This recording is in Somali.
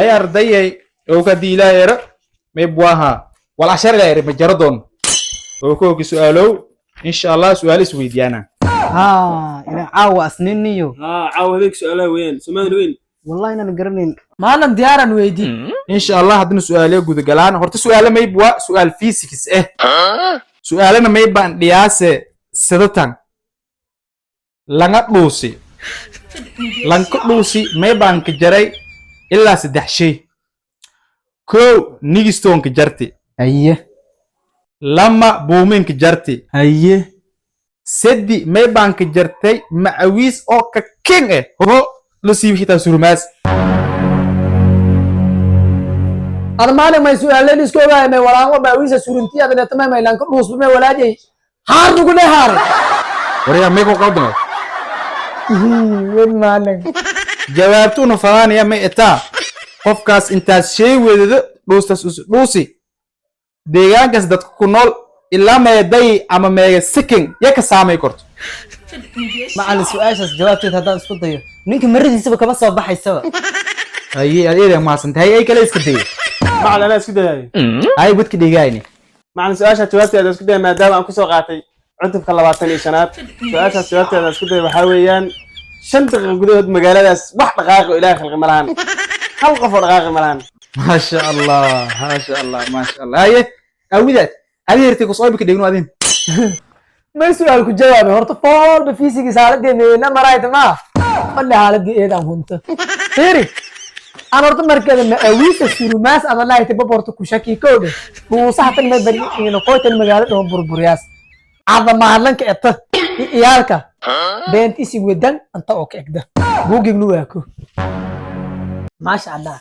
Hay ardayay oo ka diilaayero maybuaha wal cashar ilaayere ma jaro doon oo ka ogi su'aalow, insha Allah su'aal is weydiyaana. Haa, ina caawa asniiniyo. Haa, caawa habeenka su'aalaha weeyaan, Soomaalida weyn. Wallahi inaan garanayn. Maalin diyaaran weydii. Insha Allah haddana su'aaliyo gudagalaan. Horta su'aalo maybua su'aal physics su'aalana maybaan dhiyaase sidatan: langa dhuusi, lanka dhuusi maybaan ka jaray ilaa saddex shay. Kow, nigistoonka jarti. Haye. Lama, buuminka jarti. Haye. Seddi, maybaan ka jartay macawiis oo ka king ho la siibi xitaa surmaas. Ada maalin may su'aaleen iska ogaay, may walaango baawiisa surintiya adaneta, may maylanka dhuusba, may walaajay haar nugu le haare. Waryaa, may ku qaldamay? Wen maalin. Jawaabtuuna fadaanaya may etaa qofkaas intaas shay wedado dhuustas us dhuusi deegaankaas dadka ku nool ilaa meeday ama meega sikin ya ka saamay korto. Macalin, su-aashaas jawaabteed haddaan isku dayo, ninka maradiisaba kama soo baxaysaba. Haye, adeeda mahadsantay. Hay, ay kale iska dayo. Macalin, anaa isku dayayo. Hay, godka dhigayni. Macalin, su-aasha jawaabteeda isku daya maadaama aan kusoo qaatay cutubka 25aad. Su-aashaas jawaabteeda isku daya waxaa weeyaan 5 daqiiqo gudahood magaaladaas wax dhaqaaqi oo Ilaahay khalqi ma lahan, hal qof oo dhaqaaqi ma lahan. Maasha Allah, maasha Allah, maasha Allah. Haye, awidaad adi hertay kusoo ka dhigno adin. May su'aal ku jawaabay horta foolba fiisigii xaaladii meena marayta ma falle xaaladii eedaan hunta fiiri aan horta markeeda ma awiisa surumaas ada lahayta bab horta ku shaki kowde dhuusaha tan may bari ina qoytan magaalada oo burburiyaas cada mahadlanka eta iyaalka beent isi wedan anta oo ka egda buugignu waako, maasha Allah.